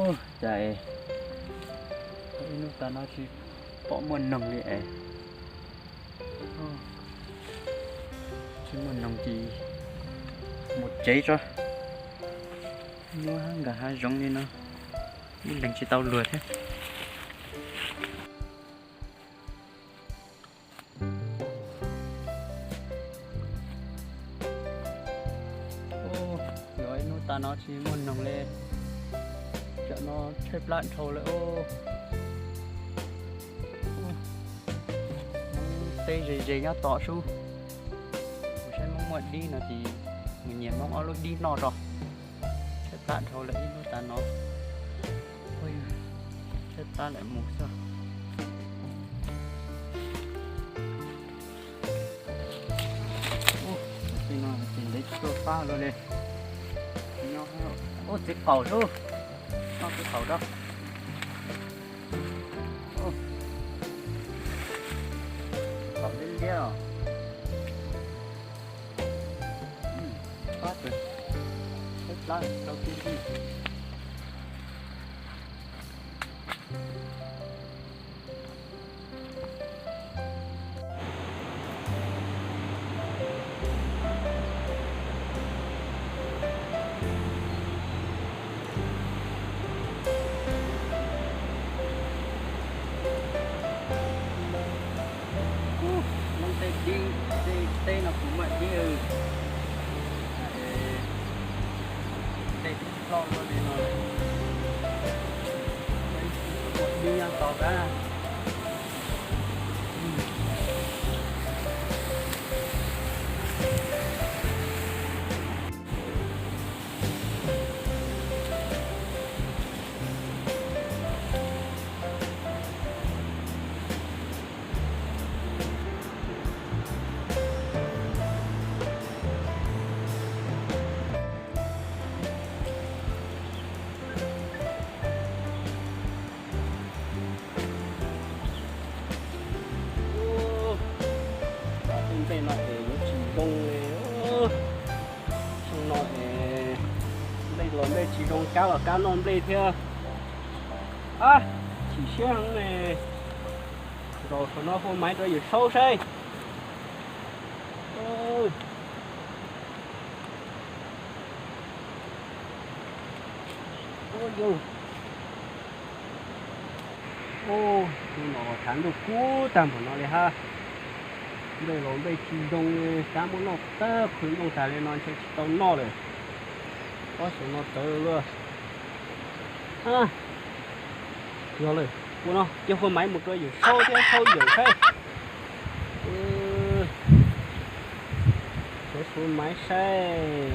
Cas ib hnub tas no tsis pom muaj noog li es. Tsis muaj noog ces mus tsev tso. Muaj nkag hav zoov li no, ib leeg tsis tau luag thiab. Yog ib hnub tas no tsis muaj noog li, tam no tshaib plab dhau lawm. Teb ze ze nyob tom sub. Kuv saib Hmoob muaj dib no ces mus nyiag Hmoob ob lub dib noj tso. Tshaib plab dhau lawm ib hnub tas no. Tshaib plab lawm mus xwb. Ub, no ces ntev tuaj pab luaj li. Ub, txiv qaum sub. Noj txiv qaum rau. Qaum liab liab os. Pab tus, peb plab rau kiag li. Ub, lub teb dib, teb, teb no kuv muaj dib. Tej loj luaj li no, muaj dib nyob tod kab. Tus nplej no es yuav tsis zoo li. Xyoo no es nplej los nplej tsis zoo, kab los kab noj nplej thiab. Ab, chim siab heev ne. Zaum saum no hu maiv rau yawm saub saib. Ub, hnub no tshav ntuj kub tag npaum no li hab. Nplej los nplej tsis zoo, kab muab noj tag qhwv nplooj tas li no ntshe tsis tau noj lawm. Ob xyoo no tawv luaj. Yog lawm, ua no cia hu maiv mus rau yawm saub thiab saub yawm saib. Hu maiv saib.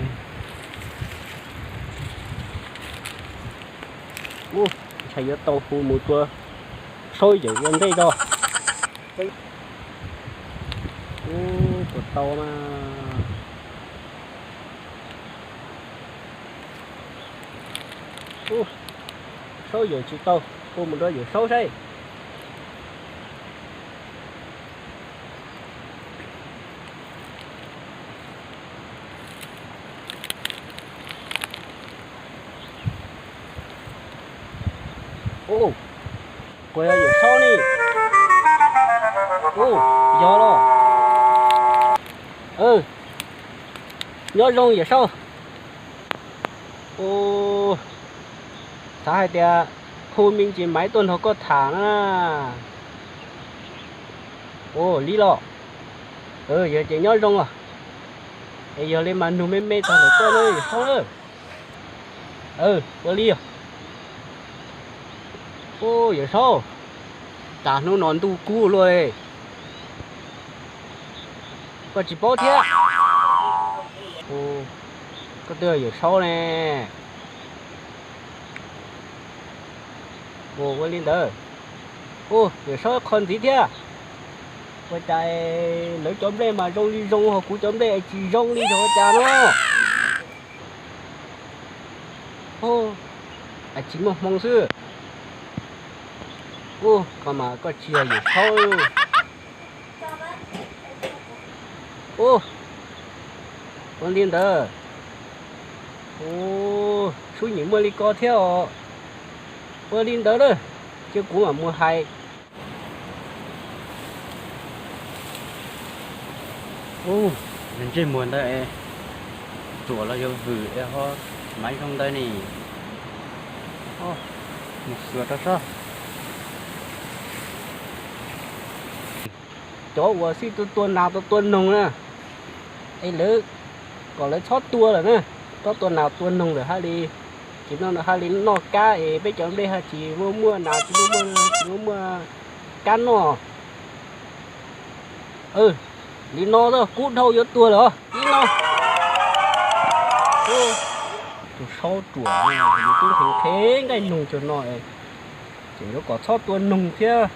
Ub, ntshai yuav tau hu mus rau saub yawm ua ntej tso. Ub, puas tau na. Ub, saub yawm tsis tau, hu mus rau yawm saub saib. Ub, puas yog yawm saub ne? Ub, yog los. Nyob zoo yawm saub. Ub, xav hais tias hu me ntsis maiv tuaj nrog koj tham na. Ub, li los. Yog ces nyob zoo os. Es yog li mas nug me me txog ntawm koj na yawm saub na. Ua li os. Ub, yawm saub, cas hnub no ntuj kub luaj li. Koj tsis paub thiab. Koj twb yog yawm saub ne. Ua li ntawd. Ub, yawm saub qho ntxiv thiab. Ua cas lawv cov nplej mas zoo li zoo, ho kuv cov nplej tsis zoo li, yog ua cas no? Tsis muaj hmoo xwb. Ub, koj mas koj tsis yog yawm saub. Ub, ua li ntawd. Ub, sub nyiam muaj li ko thiab os. Ua li ntawd lawm, cia kuv mam mus hais. Ub, ntsej muag ntawd es ruam los yog vwm es ho maiv zoo ntawd ne. Mus xyuas rau sab. Cov uas xij tua tua nas tua tua noog na, es lawv kom lawv txhob tua lawm na, txhob tua nas tua noog lawm hab li. Ces no hab li noj kab es peb cov nplej hab tsis muaj muaj nas tsis muaj muaj, tsis muaj muaj kab noj. Li no kub dhau yuav tuag lawm os. Ib no, tus saub ruam, yus twb nqhis nqhis nqaij noog cuag no, ces yuav kom txhob tua noog thiab.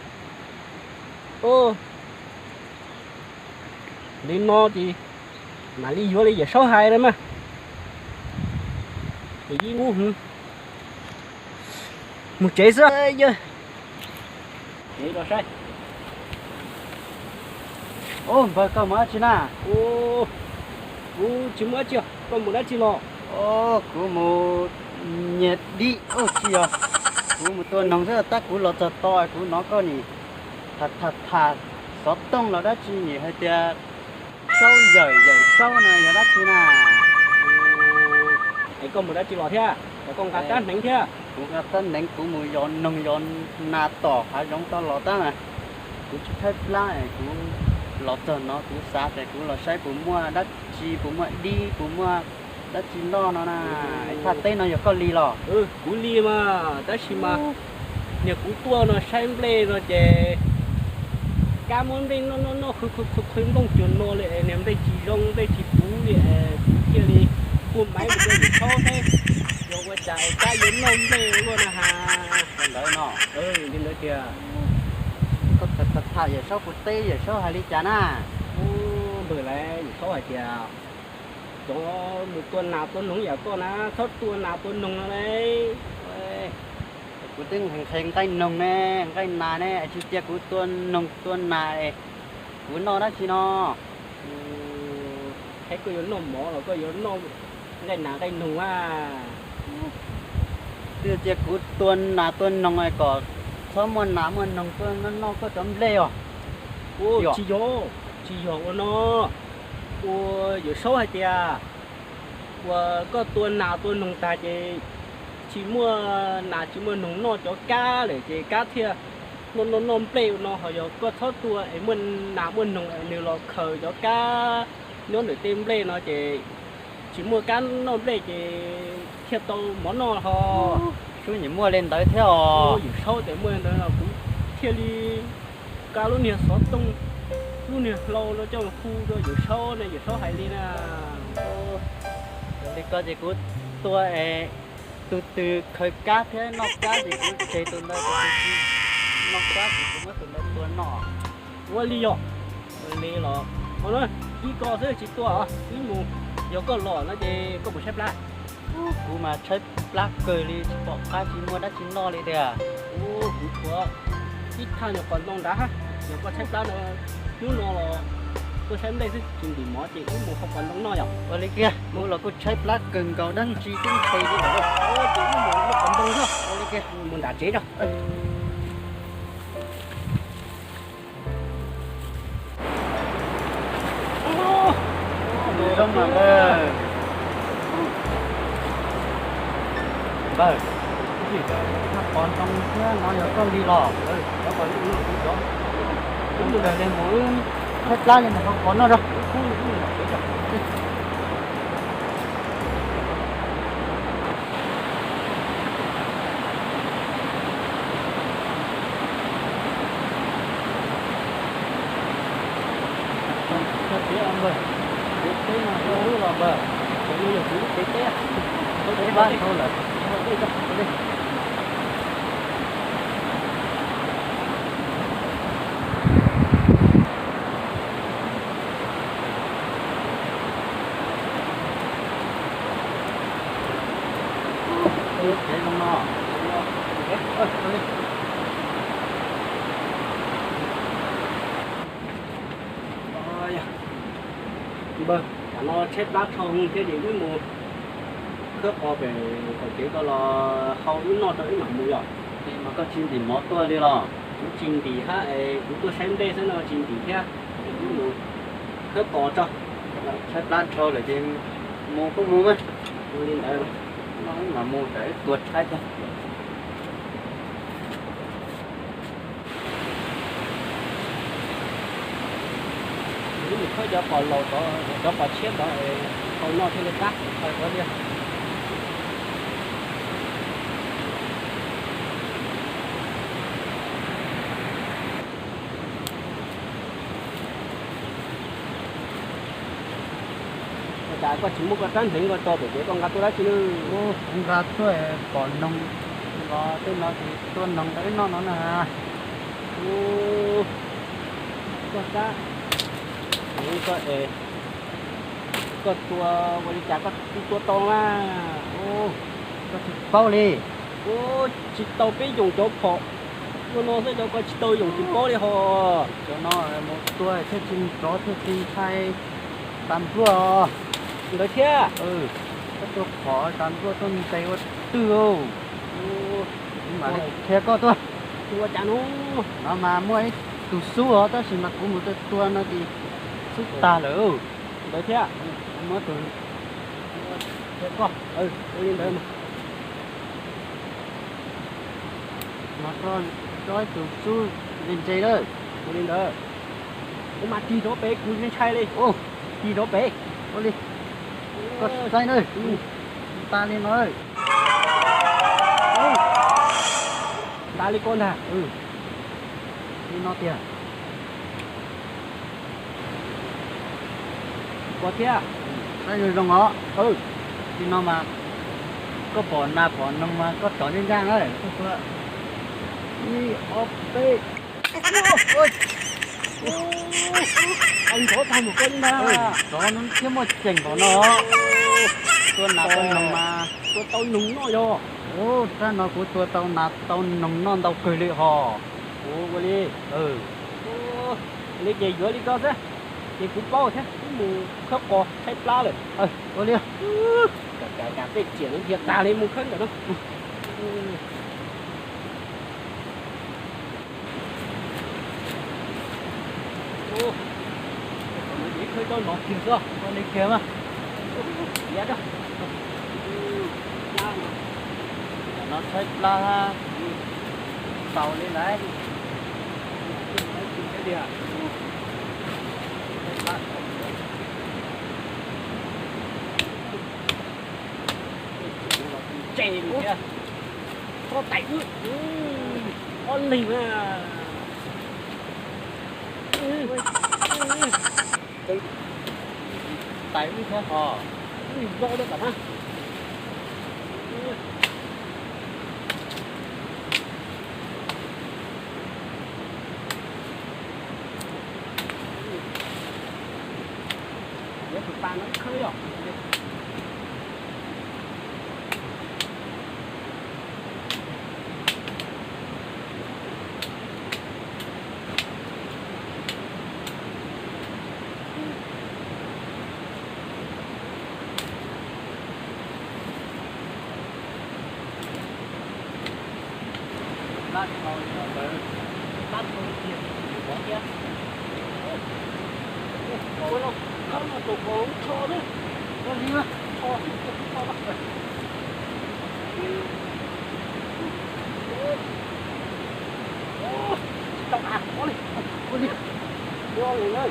Li no ces mam li yuav li yawm saub hais na mas. Ces ib hnub mus tsev xwb. Ces los saib. Ub, npawg, koj mus dab tsi na? Kuv tsis muaj dab tsi, koj mus dab tsi los? Kuv mus nyiag dib, tsis yog, kuv mus tua noog xwb, tab kuv los txog to kuv hnov koj nim tham tham tham xov tooj los dab tsi nim hais tias saub yawm yawm saub no yog dab tsi na? Es koj mus dab tsi los thiab? Koj nqa rab hneev thiab? Kuv nqa rab hneev, kuv mus yos noog yos nas tom hav zoov tau los tab mas kuv tsis tshaib plab, kuv los txog no kuv xav tias kuv los saib puas muaj dab tsi, puas muaj dib, puas muaj dab tsi noj no na. Thaj teb no yog koj li los? Kuv li mas, tab sis mas niag kuv tuaj no saib nplej no ces kab muab nplej noj noj noj qhwv qhwv qhwv nplooj cuag no li, niag nplej tsis zoo nplej tsis puv li, kuv thiaj li kuj maiv mus rau yawm saub saib yog ua cas es kab yuav noj nplej luaj na has. Ntawd no, li ntawd tiag. Koj tham tham yawm saub puas teb, yawm saub hais li cas na? Ub, npawg, lawv yawm saub hais tias cov mus tua nas tua noog yam koj na txhob tua nas tua noog no lauj. Kuv twb nqhis nqaij noog ne, nqaij nas ne, tsis cia kuv tua noog tua nas, kuv noj dab tsi no? Thiab koj yuav noj mov los koj yuav noj nqaij nas nqaij noog a? Twb cia kuv tua nas tua noog kom txhob muaj nas muaj noog tuaj noj koj cov nplej os. Tsis yog, tsis yog ua no. Ua yawm saub hais tias uas koj tua nas tua noog tag ces tsis muaj nas tsis muaj noog noj cov kab lawm ces kab thiaj noj noj noj nplej ua no, ho yog koj txhob tua es muaj nas muaj noog es nws los khaws cov kab nyob ntawm tej nplej no ces tsis muaj kab noj nplej ces thiaj tau mov noj ho. Sub, nim muaj li ntawd thiab os. Yawm saub tias muaj li ntawd los kuv thiaj li nqa lub niag xov tooj, lub niag hlau no coj hu rau yawm saub ne, yawm saub hais li na. Yog li ko ces kuv tua es tus twg khaws kab thiab noj kab ces kuv tseg tus ntawd, tus twg tsis noj kab ces kuv muab tus ntawd tua noj. Ua li yog, ua li los ib ko xwb tsis tua os, wb mus, yog koj los no ces koj puas tshaib plab? Kuv mas tshaib plab kawg li, tsis pom qab tsis muaj dab tsi noj li tiag. Kuv tshuav ib thaj nyuag qos ntoo nrad hab, yog koj tshaib plab no, hnub no los tuaj saib nplej xwb tsis ntim mov ces wb mus hau qos ntoo noj yom. Ua li kiag, kuv los kuj tshaib plab kawg nkaus, dab tsi twb ntshai li lawm. Ces wb mus hau qos ntoo noj. Ua li kiag, mus nram tsev tso. Zoo mas npawg. Npawg, qos ntoo thiab no yog koj li los? Mus li mus, tshaib plab li mus hau qos noj tso. Npawg, tam no tshaib plab dhau thiab ces wb mus khawb qos pem tom kev ko los hau wb noj rau wb mam mus yom. Mas koj tsis ntim mov tuaj li los? Kuv tsis ntim hab es kuv tuaj saib nplej xwb no tsis ntim thiab. Es kuv mus khawb qos tso, tshaib plab dhau lawm ces mus kuj mus mas. Ua li ntawd, no mas mus tawm tuag tshaib thiab. Kuv mus khawb cov qos laus tod, cov qos tshiab tod es tau noj thiaj li qab, qhov li. Ua cas koj tsis muab koj rab hneev ko tso pem kev, koj nqa tuaj dab tsi na? Kuv nqa tuaj pom noog los tej no ces tua noog rau wb noj no na. Ub, koj rab hneev ko es koj tua ua li cas koj thiaj tua tau na? Ub, koj tsis paub li. Ub, tsis tau peb yoom cov phom tua no xwb, cov ko tsis tau yoom tsis paub li hos. Cov no mus tua thiaj tsis nrov thiaj tsis ntshai tas npluaj os. Ntawd thiab. Koj tua phom tas npluaj tuaj ntes ua twg. Kuv mam li qhia koj tuaj. Ua cas no? No mas muaj ib tug xub os, tab sis mas kuv mus tua tua no ces xub tag lawm. Ntawd thiab. Muab tus qhia koj. Ua li ntawd. Mas koj tso ib tug xub ntse ntse lawm. Ua li ntawd. Kuv mas tig rov pem kuv ntshai li. Tig rov pem. Ua li. Koj saib na. Nta li no. Nta li ko ntag. Li no tiag. Koj thiab. Saib zoo zoo os. Li no mas koj pom nas pom noog mas koj rov ncaj ncaj na. Ib ob peb. Ua, ua, ua, nrov tag mus koj ntag. Nrov no thiab muaj ceem npaum no. Tua nas tua noog mas tua tau noog noj yog. Ub, rab no kuv tua tau nas tau noog noj ntau kawg li hos. Ua li. Ua li ces yuav li ko xwb. Ces kuv paub thiab, wb mus khawb qos tshaib plab lawm. Ua li. Cas tej riam no dhia tag li mus khawb ntawm no. Ib khawb cov no kiag xwb, ua li kiag mas. Cov no tshaib plab, xaus li lawm. Ntse thiab. Koj tais wb, ob leeg na. Tais wb thiab hos. Ntse thiab kam na. Yuav tus pas no ib khawb yog. Plab dhau li no lawm, plab dhau tiag tsis pom thiab. Ua no, khawb no tus kaus lub tsho xwb. Koj li na, tsho xwb, tsho xwb. Tsis tau tas, ua li, ua li, ua li na.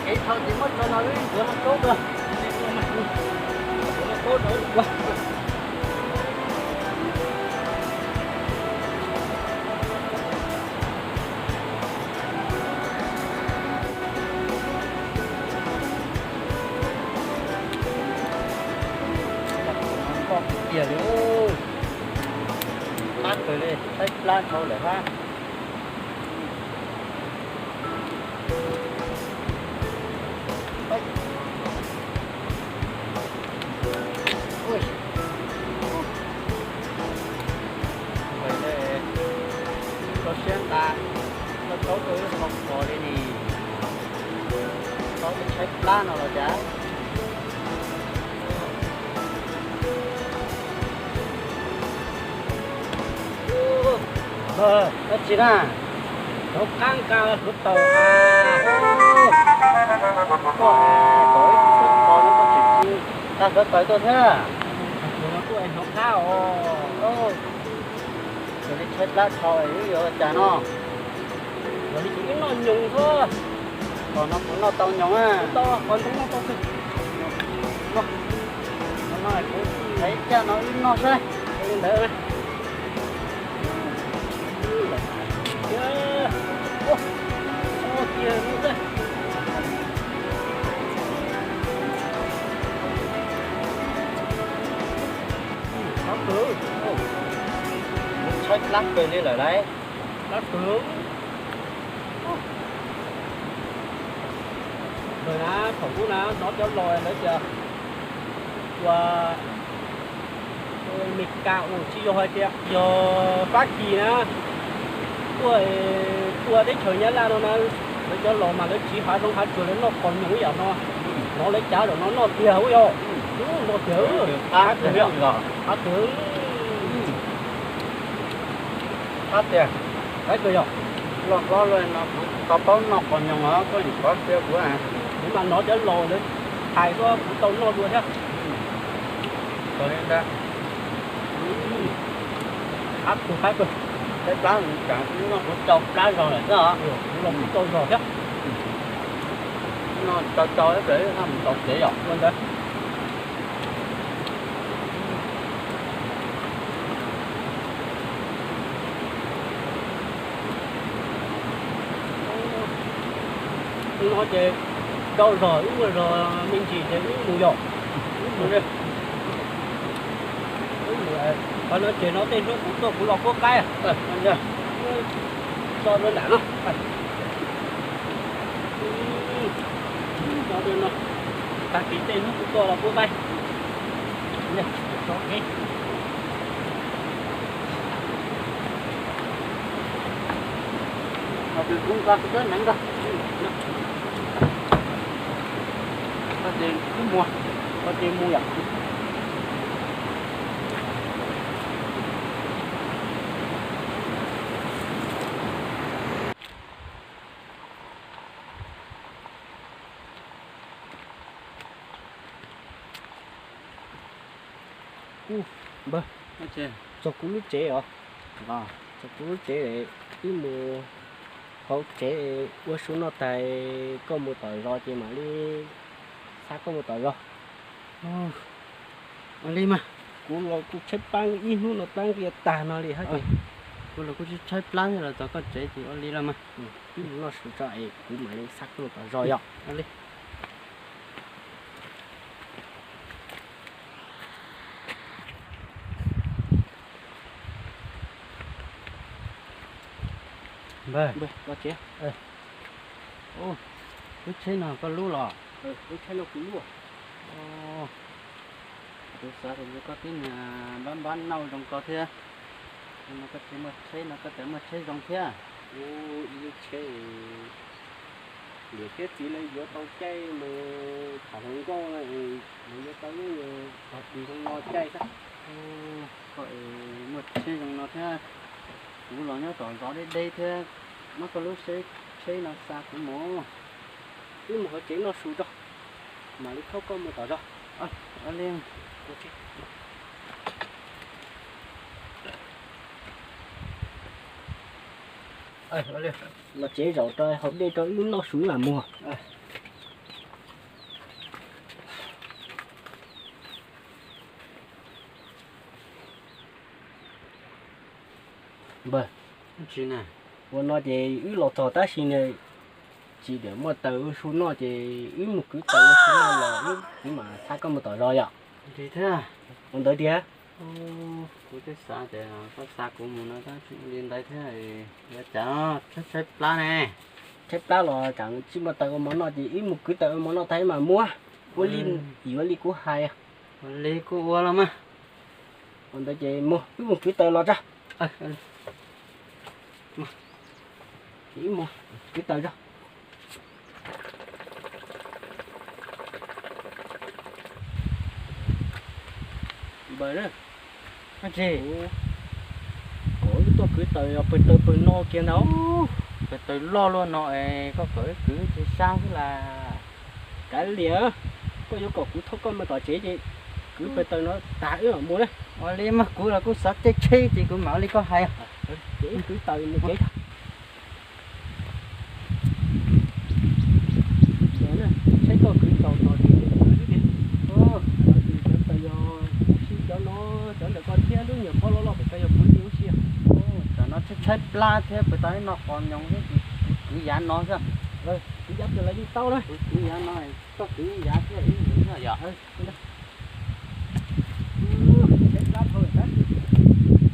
Kev thau ces muab tso no wb ntxuav hlo plaub dua. Tiag li, plab kawg li, saib plab dhau lawm hab. Tso siab nqa, tau taub rau ib qho qos li ni, tau ib tshaib plab no los cas. Dab tsi na? Hnov qab nqa hluav taws a. Koj, koj ib tug qos no koj tseem nqa hluav taws tuaj thiab? Hnov qab os. Raws li tshaib plab dhau wb yuav ua cas no? Yog li kuv wb noj nyoos xwb. Qos no kuv noj tau nyoos a. Qos ntoo noj tau. Noj, noj, kuv ib caj no wb noj saib li ntawd. Tshaib plab kawg li lawm lauj. Ntawm na thaum ub na hnov cov laus lawv tias ua Amelikas, tsis yog hais tias yog Fab Kis na, tuaj, tuaj teb chaws Nyab Laj no na, lawv cov laus mas lawv tsiv hav zoov hav tsuag lawv noj qos nyoos ib yam no. Hnov lawv cav zaum no noj tiag ua yog, noj tiag, qab tiag, qab tiag. Qab tiag, qab tiag yog. Loj hlob luaj no kuv tau paub noj qos nyoos os, koj yeej qhov tiag kuv. Kuv mas hnov cov laus lawv hais xwb kuv tau noj dua thiab. Qab tiag, qab tiag. Peb plab noj kuv tsau plab zog lawm xwb os. Kuv los kuv tsau zog thiab. Noj tsau tsau ib pliag mus tau kev yom. Ua ntawd. Hnub no ces tsau zog, wb muaj zog me ntsis ces wb mus yom. Wb mus li. Wb mus, qhov no ces no tej hnub kuv tuaj kuv los puab qaib. So rau nram no. So rau no. Tag kis tej hnub kuv tuaj los puab qaib. Kuv nqa kuv cov hneev ntag. Koj ces wb mus, koj ces mus yom. Npawg, txog kuv lub tsev os. Txog kuv lub tsev, wb mus hauv tsev ua su noj tas, koj mus tom zos ces mam li xa koj mus tom zos. Ua li mas, kuv los kuj tshaib plab ib hnub no plab nqia tag no li hab ces. Kuv los kuj tshaib plab los txog koj tsev ces ua li los mas, wb mus noj su tso es kuv mam li xa koj mus tom zos yom. Ua li. Npawg, lub tsheb no koj lub los? Lub tsheb no kuv lub. Kuv xav tias koj tib niag npab npab nauj zoo ko thiab, no koj tsis muaj tsheb no koj tseem muaj tsheb zoo thiab. Ib lub tsheb, niam thiab txiv lawv yuav tau caij mus tham hluas nkauj, lawv yuav tau ib tog dis zoo no caij xwb. Koj es muaj tsheb zoo no thiab, kuv los nyob tom zos deb deb thiab, muab koj lub tsheb no xa kuv mus. Wb mus hauv tsev noj su tso, mam li thauj koj mus tom zos. Li. Ua tsheb. Los tsev zaum rau haus dej rau wb noj su mam mus. Npawg, ua no ces wb los txog tab sis ne, tsis tias muaj taws ua su noj ces wb mus kwv taws ua su noj los wb kuv mam xa koj mus tom zos yom. Li thiab. Ua ntawd tiag. Kuv twb xav tias koj xa kuv mus no tab tsis ua li ntawd thiab. Yuav cas tshaib tshaib plab ne. Tshaib plab los tsam tsis muaj taws ua mov noj ces wb mus kwv taws ua mov noj tag wb mam mus. Ua li, yuav li kuv hais. Ua li kuj ua los mas. Ua ntawd ces mus, wb mus kwv taws los tso. Wb mus kwv taws tso. Npawg, kom wb tuaj kwv taws yog pawg taws pawg no kiag ntag. Pawg taws loj luaj no es koj kom wb kwv tsis sab xwb las. Kav liam, koj yuav kom kuv thauj koj mus tom tsev ces kwv pawg taws no tas wb mam mus na. Ua li mas kuv los kuj xav caij tsheb ces kuv mam ua li koj hais. Ces wb kwv taws mus tsev. Saib koj kwv taws tau ces kwv tiag. Cov taws yog ua si cov no, cov ntawm koj thiab lub nyuag pob loj loj pem koj yog kuv li ua si. Tam no tshaib tshaib plab thiab puas tau ib no qos nyoos thiab ces kuv kwv yav no xwb. Kwv yav twg los yeej tau na. Kuv kwv yav no, koj kwv yav thiab ib yam xwb yom. Tshaib plab dhau lawm tab sis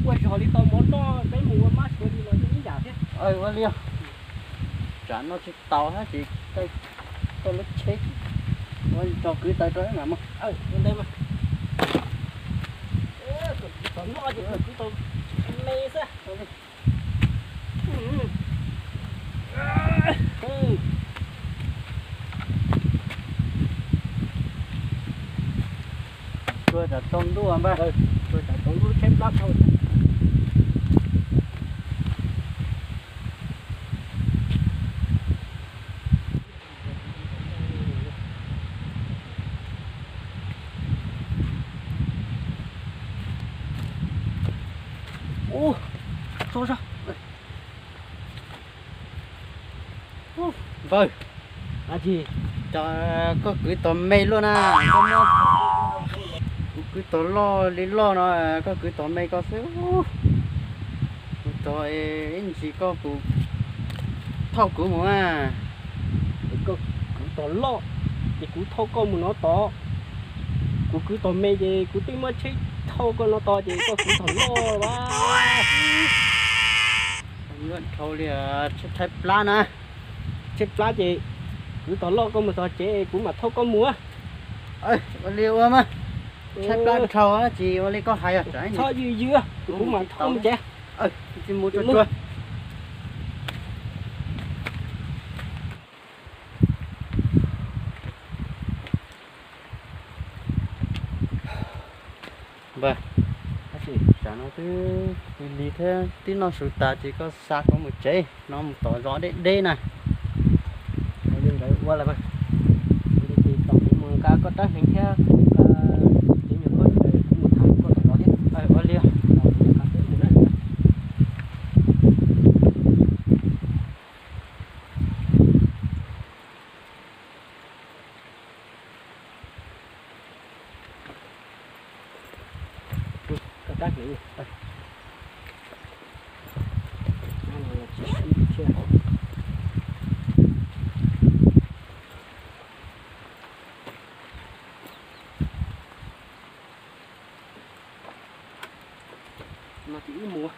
ua zog li tau mov noj peb mus ua mab suav li los yeej ib yam thiab. Ua li, tsam no tsis tau hab ces koj lub tsheb ua zog kwv taws rau mam mus. Ua ntawd mas. Kwv tau noj ces kwv tau me xwb. Tsuag tsam tsaus ntuj npawg, tsuag tsam tsaus ntuj tshaib plab dhau. Ub, so so. Npawg, cas koj kwv tau me luaj na, koj muab kuv kwv tau loj li loj no, koj kwv tau me koj xwb. Kuv tau ib ntsis koj puas thauj kuv mus a? Koj kwv tau loj, ces kuv thauj koj mus no tod. Kuv kwv tau me ces kuv twb muab tsheb thauj koj no tod ces koj kwv tau loj a. Nyuaj dhau li, tshaib plab na. Tshaib plab ces kwv tau loj koj mus txog tsev kuv mam thauj koj mus. Ua li ua mas, tshaib plab dhau ces ua li koj hais. Txhob ywj ywj, kuv mam thauj mus tsev. Tsis mus tsuag tsuag. Npawg, tam no twb lig lig thiab twb noj su tas ces koj xa kuv mus tsev no mus tom zos deb deb na. Ua li ntawd ua lawm mas, ua li ces tos kuv mus nqa koj rab hneev thiab kuv nqa cov nyuag khaub ncaws kuv mus tham koj tom zos thiab. Ua li, nqa peb mus na. Koj rab hneev, tsis sib thiab. No ces wb mus.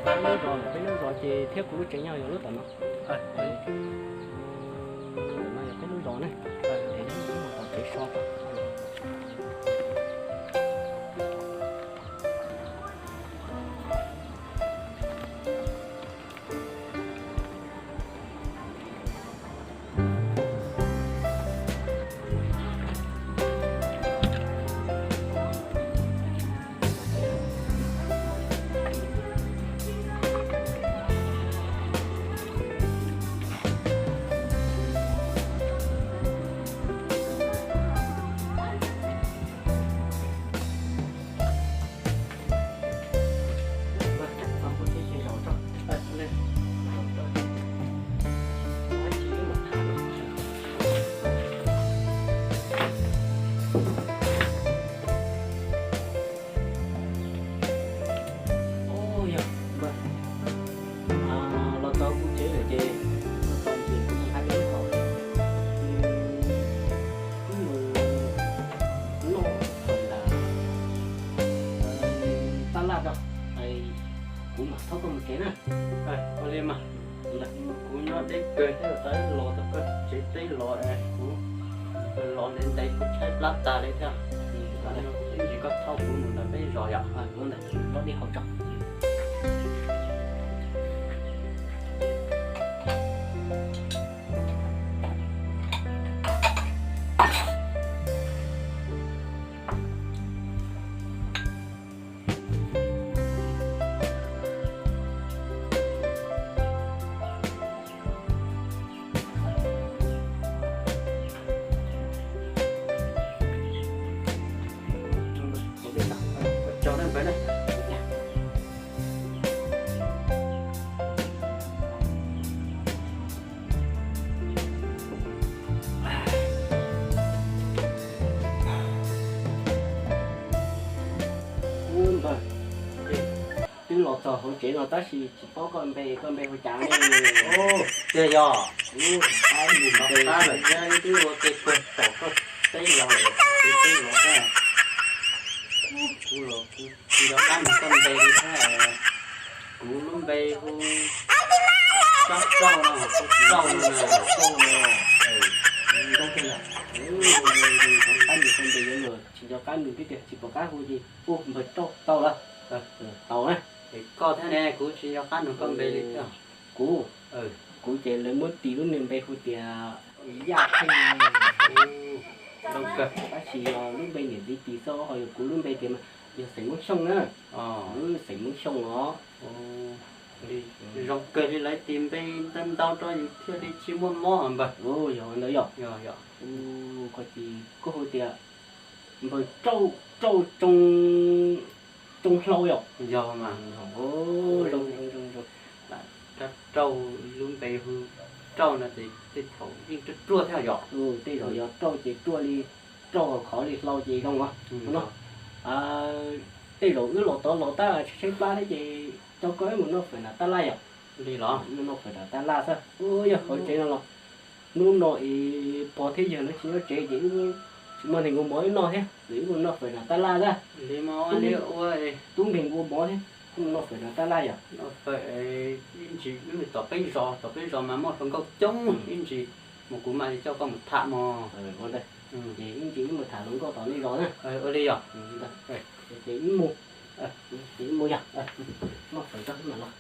Peb lub zos, peb lub zos ces thiab kuv lub tsev nyob yog lub tom no. Tom no yog peb lub zos ne. Es wb mus tom tsev so. Kuv mam thauj koj mus tsev na. Ua li mas, kuv nyob deb kawg thiab, tab los tau koj tsev teb los es kuv los ntev ntev kuv tshaib plab tas li thiab. Ib ntsis koj thauj kuv mus ntawm peb zos yom. Ua ntawd, koj dib hau tso. Ub npawg, twb los txog hauv tsev no tab sis tsis paub koj npe, koj npe hu cas ne? Tiag yog, tab lawm thiab twb ua ke kawg tom koj teb los lawm, teb los thiab. Kuv los kuv tsis nco qab nug koj npe li thiab. Kuv lub npe hu Tsab Rauj no, Tsab Rauj no na. Zoo kawg yom. Qab nug koj npe yuav luag tsis nco qab nug tib tiag, tsis pom qab hu ces hu npawg Rauj tau lawm. Tau na. Es koj thiab ne, kuv tsis nco qab nug koj npe li thiab. Kuv, kuv ces lawv muab tis lub niag npe hu tias Yaj Theej. Tab sis lub npe niam txiv tis xwb, ho yog kuv lub npe tias yog xeem Hmoob Xyooj na. Xeem Hmoob Xyooj os. Zoo kawg li, lawv tis npe ntau ntau rau yus thiaj li tsis muaj mob npawg. Yog ntawd yog. Koj hu tias npawg Rauj, Rauj Tsoo Hlau yom. Yog mas. Rauj, lub npe hu Rauj no ces tej thaum yeej ruaj ruaj thiab yom. Tej zaum yog Rauj ces ruaj li, Rauj khov li Hlau ces zoo os. Tej zaum wb los tod los tab tshaib plab thiab ces coj koj wb mus noj fawm nram tab laj yom. Li los noj fawm nram tab laj xwb. Yog hauv tsev no los hnub no es pog thiab yawg lawv tsis nyob tsev ces wb tsis muaj neeg ua mov wb noj thiab, wb mus noj fawm nram tab laj xwb. Tub nkeeg ua mov thiab, wb mus noj fawm nram tab laj yom. Noj fawm ib ntsis wb tom peb zos, tom peb zos mas muaj hluas nkauj coob, ib ntsis mus kuv mam li coj koj mus tham mog. Ua ntawd, ces ib ntsis wb mus tham hluas nkauj tom nej zos na. Ua li yog. Ces wb mus, ces wb mus yog, noj fawm tso wb mam los.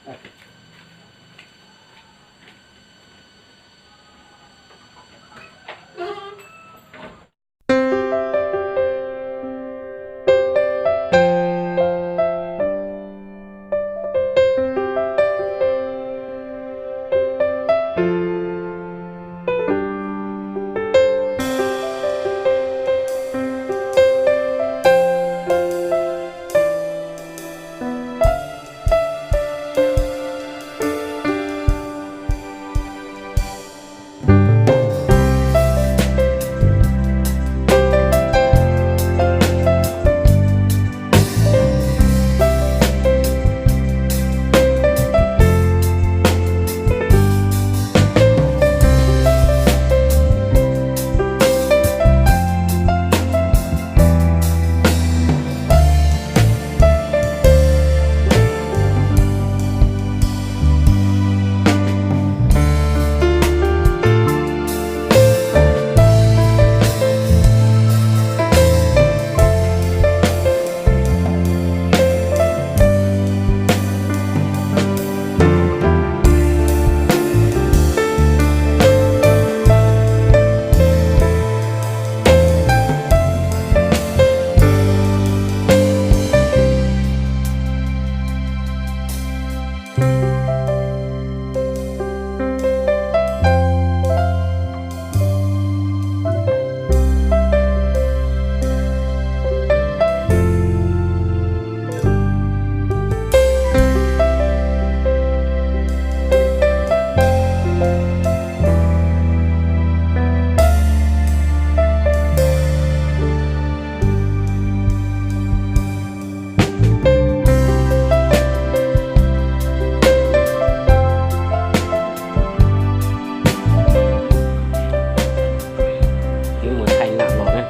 Wb mus thaij nam los na,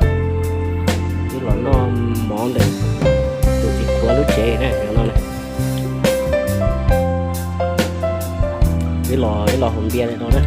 wb los noj mov ntawm tus txiv tuav lub tsev na, no na. Los ib los hauv ntiaj no na.